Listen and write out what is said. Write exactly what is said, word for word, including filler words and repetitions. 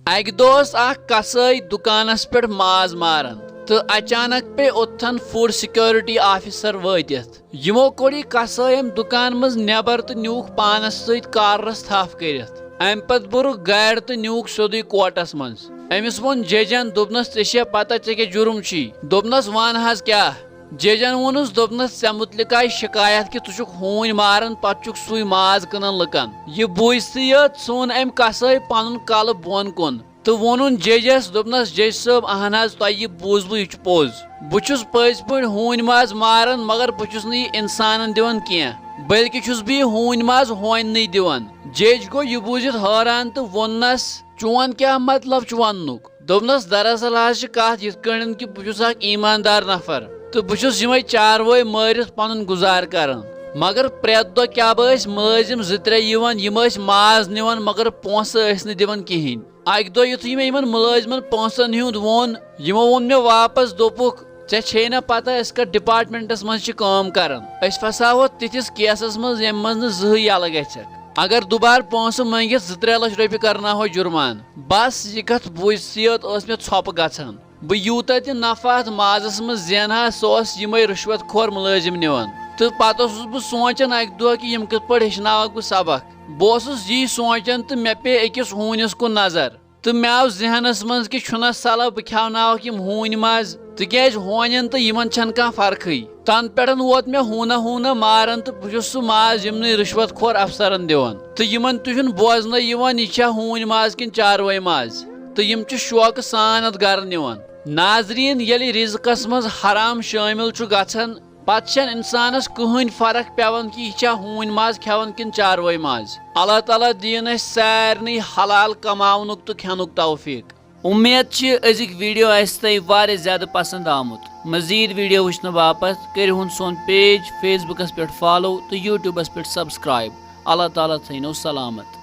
اکہِ دۄہ ٲس اکھ قصٲے دُکانس پٮ۪ٹھ ماز ماران تہٕ اچانک پیٚیہِ اوٚتتھن فوڈ سیکورٹی آفیسر وٲتِتھ۔ یِمو کوٚڑ یہِ قصٲے امہِ دُکان منٛز نٮ۪بر تہٕ نیوٗکھ پانس سۭتۍ کاررس تھپھ کٔرِتھ۔ امہِ پتہٕ بوٚرُکھ گاڑِ تہٕ نیوٗکھ سیوٚدُے کورٹس منٛز۔ أمِس ووٚن ججن، دوٚپنس، "ژےٚ چھےٚ پتہ ژےٚ کیٛاہ جُرم چھی؟" دوٚپنس، "وَن حظ کیٛاہ؟" ججن ووٚنُس، دوٚپنس، "ژےٚ مُتعلق آیہِ شکایت کہِ ژٕ چھُکھ ہوٗنۍ ماران، پتہٕ چھُکھ سُے ماز کٕنان لُکن۔" یہِ بوٗزتھٕے یٲژ ژھُن أمۍ قصٲے پنُن کلہٕ بۄن کُن تہٕ ووٚنُن ججس، دوٚپنس، "جج صٲب، اہن حظ، تۄہہِ یہِ بوٗزوٕ، یہِ چھُ پوٚز۔ بہٕ چھُس پٔزۍ پٲٹھۍ ہوٗنۍ ماز ماران، مگر بہٕ چھُس نہٕ یہِ انسانن دِوان کینٛہہ، بلکہِ چھُس بہٕ یہِ ہوٗنۍ ماز ہونۍ نٕے دِوان۔" جج گوٚو یہِ بوٗزِتھ حٲران تہٕ ووٚننس، "چون کیٛاہ مطلب چھُ وننُک؟" دوٚپنس، "دراصل حظ چھِ کتھ یِتھ کٲٹھۍ کہِ بہٕ چھُس اکھ ایٖماندار نفر تہٕ بہٕ چھُس یِمے چاروٲے مٲرِتھ پنُن گُزار کران، مگر پرٛٮ۪تھ دۄہ کیٛاہ بہٕ ٲسۍ مٲلۍ یِم زٕ ترٛےٚ یِوان، یِم ٲسۍ ماز نِوان مگر پونٛسہٕ ٲسۍ نہٕ دِوان کِہینۍ۔ اکہِ دۄہ یُتھُے مےٚ یِمن مُلٲزمن پونٛسن ہُنٛد ووٚن، یِمو ووٚن مےٚ واپس، دوٚپُکھ، ژےٚ چھے نہ پتہ أسۍ کتھ ڈپارٹمنٹس منٛز چھِ کٲم کران؟ أسۍ پھساوتھ تِتھِس کیسس منٛز ییٚمہِ منٛز نہٕ زٕہٕے یلہٕ گژھکھ۔ اگر دُبارٕ پونٛسہٕ مٔنگِتھ زٕ ترٛےٚ لچھ رۄپیہِ کرناوہو جُرمان۔" بس یہِ کتھ بوٗزِتھ ٲس مےٚ ژھۄپہٕ گژھان۔ بہٕ یوٗتاہ تہِ نفع اتھ مازس منٛز زینہٕ ہا، سُہ اوس یِمے رُشوت خور مُلٲزم نِوان۔ تہٕ پتہٕ اوسُس بہٕ سونٛچان اکہِ دۄہ کہِ یِم کِتھ پٲٹھۍ ہیٚچھناوکھ بہٕ سبق۔ بہٕ اوسُس یی سونٛچان تہٕ مےٚ پیٚیہِ أکِس ہوٗنِس کُن نظر۔ تہٕ مےٚ آو ذہنس منٛز کہِ چھُنہ صلاح بہٕ کھیاوناوکھ یِم ہوٗنۍ ماز، تِکیازِ ہونٮ۪ن تہٕ یِمن چھنہٕ کانٛہہ فرقٕے۔ تنہٕ پٮ۪ٹھ ووت مےٚ ہوٗنہ ہوٗنہ ماران تہٕ بہٕ چھُس سُہ ماز یِمنٕے رُشوت خور افسرن دِوان۔ تہٕ یِمن تہِ چھُنہٕ بوزنَے یِوان یہِ چھا ہوٗنۍ ماز کِنہٕ چاروٲے ماز۔ تہٕ یِم چھِ شوقہٕ سان اتھ گرٕ نِوان۔ ناظریٖن، ییٚلہِ رِزقس منٛز حرام شٲمِل چھُ گژھان، پتہٕ چھنہٕ انسانس کٕہٕنۍ فرق پٮ۪وان کہِ یہِ چھا ہوٗنۍ ماز کھٮ۪وان کِنہٕ چاروٲے ماز۔ اللہ تعالیٰ دِیِن اسہِ سارنٕے حلال کماونُک تہٕ کھٮ۪نُک توفیٖق۔ اُمید چھِ أزِکۍ ویڈیو آسہِ تۄہہِ واریاہ زیادٕ پسند آمُت۔ مزید ویڈیو وٕچھنہٕ باپتھ کٔرِو ہُن سون پیج Facebook پٮ۪ٹھ follow تہٕ YouTube پٮ۪ٹھ subscribe۔ اللہ تعالیٰ تھٲینو سلامت۔